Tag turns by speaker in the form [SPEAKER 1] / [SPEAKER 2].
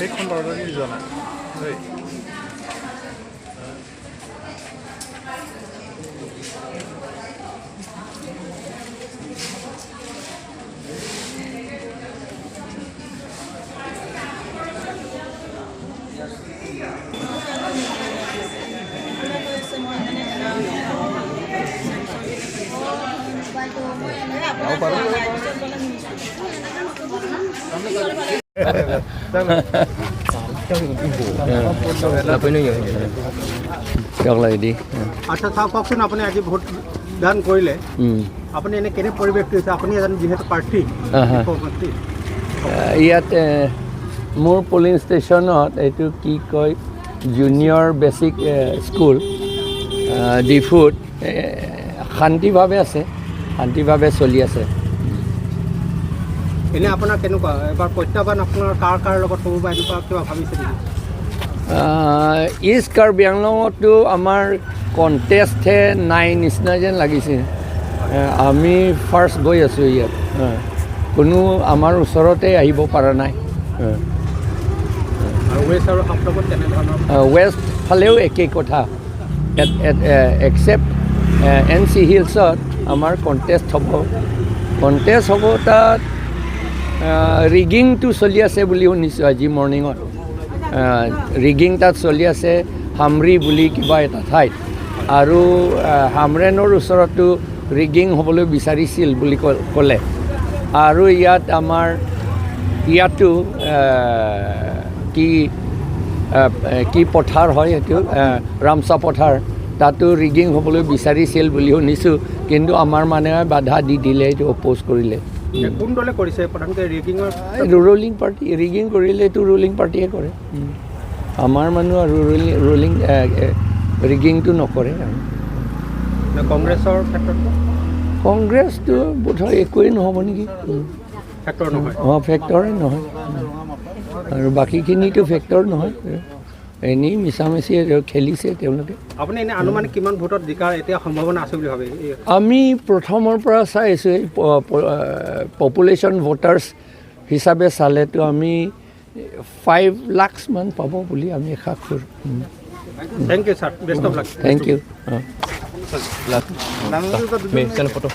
[SPEAKER 1] সেইখন বাউণ্ডাৰী যোৱা নাই দেই।
[SPEAKER 2] দি।
[SPEAKER 3] আচ্ছা চাওক, কওকচোন, আপুনি আজি ভোট দান কৰিলে, আপুনি এনে কেনে পৰিৱেশ হৈছে? আপুনি এজন যিহেতু প্ৰাৰ্থী। প্ৰাৰ্থী।
[SPEAKER 2] ইয়াত মোৰ পলিং ষ্টেচনত এইটো কি কয়, জুনিয়ৰ বেচিক স্কুল ডিফুত শান্তিভাৱে আছে, শান্তিভাৱে চলি আছে।
[SPEAKER 3] এনে আপোনাৰ কেনেকুৱা এবাৰ প্ৰত্যাহ্বান আপোনাৰ কাৰ কাৰ লগত হ'ব বা এনেকুৱা কিবা ভাবিছে নেকি?
[SPEAKER 2] ইষ্ট কাৰ্বি আংলঙতো আমাৰ কণ্টেষ্টহে নাই নিচিনা যেন লাগিছে। আমি ফাৰ্ষ্ট গৈ আছোঁ ইয়াত, কোনো আমাৰ ওচৰতে আহিব পৰা নাই।
[SPEAKER 3] আৰু ৱেষ্ট আৰু হাফলঙত কেনেধৰণৰ?
[SPEAKER 2] ৱেষ্ট ফালেও একেই কথা, একচেপ্ট এন চি হিলছত আমাৰ কণ্টেষ্ট হ'ব, কণ্টেষ্ট হ'ব। তাত ৰিগিংটো চলি আছে বুলি শুনিছোঁ আজি মৰ্ণিঙত। ৰিগিং তাত চলি আছে হামৰি বুলি কিবা এটা ঠাইত আৰু হামৰেনৰ ওচৰতো ৰিগিং হ'বলৈ বিচাৰিছিল বুলি ক'লে। আৰু ইয়াত আমাৰ ইয়াতো কি কি পথাৰ হয় সেইটো, ৰামচা পথাৰ, তাতো ৰিগিং হ'বলৈ বিচাৰিছিল বুলি শুনিছোঁ, কিন্তু আমাৰ মানুহে বাধা দি দিলে, এইটো অপ'জ কৰিলে।
[SPEAKER 3] কোন দলে কৰিছে প্ৰধানকৈ ৰিগিঙৰ?
[SPEAKER 2] Ruling party. ৰিগিং কৰিলেতো ৰুলিং পাৰ্টিয়ে কৰে। আমাৰ মানুহ আৰু ৰুলিং ৰিগিংটো নকৰে আৰু।
[SPEAKER 3] কংগ্ৰেছৰ ক্ষেত্ৰত?
[SPEAKER 2] কংগ্ৰেছটো বোধহয় একোৱেই নহ'ব নেকি।
[SPEAKER 3] ফেক্টৰ নহয়?
[SPEAKER 2] অঁ, ফেক্টৰে নহয় আৰু বাকীখিনিতো ফেক্টৰ নহয়, এনেই মিছামিছি খেলিছে তেওঁলোকে।
[SPEAKER 3] আপুনি এনে আনুমানিক কিমান ভোটত জিকাৰ এতিয়া সম্ভাৱনা আছে বুলি ভাবে?
[SPEAKER 2] আমি প্ৰথমৰ পৰা চাই আছোঁ, এই পপুলেশ্যন ভোটাৰ্ছ হিচাপে চালেতো আমি 5 লাখছমান পাব বুলি আমি আশা কৰোঁ।
[SPEAKER 3] Thank you sir, best of luck.
[SPEAKER 2] Thank you. অঁ।
[SPEAKER 1] ফটো।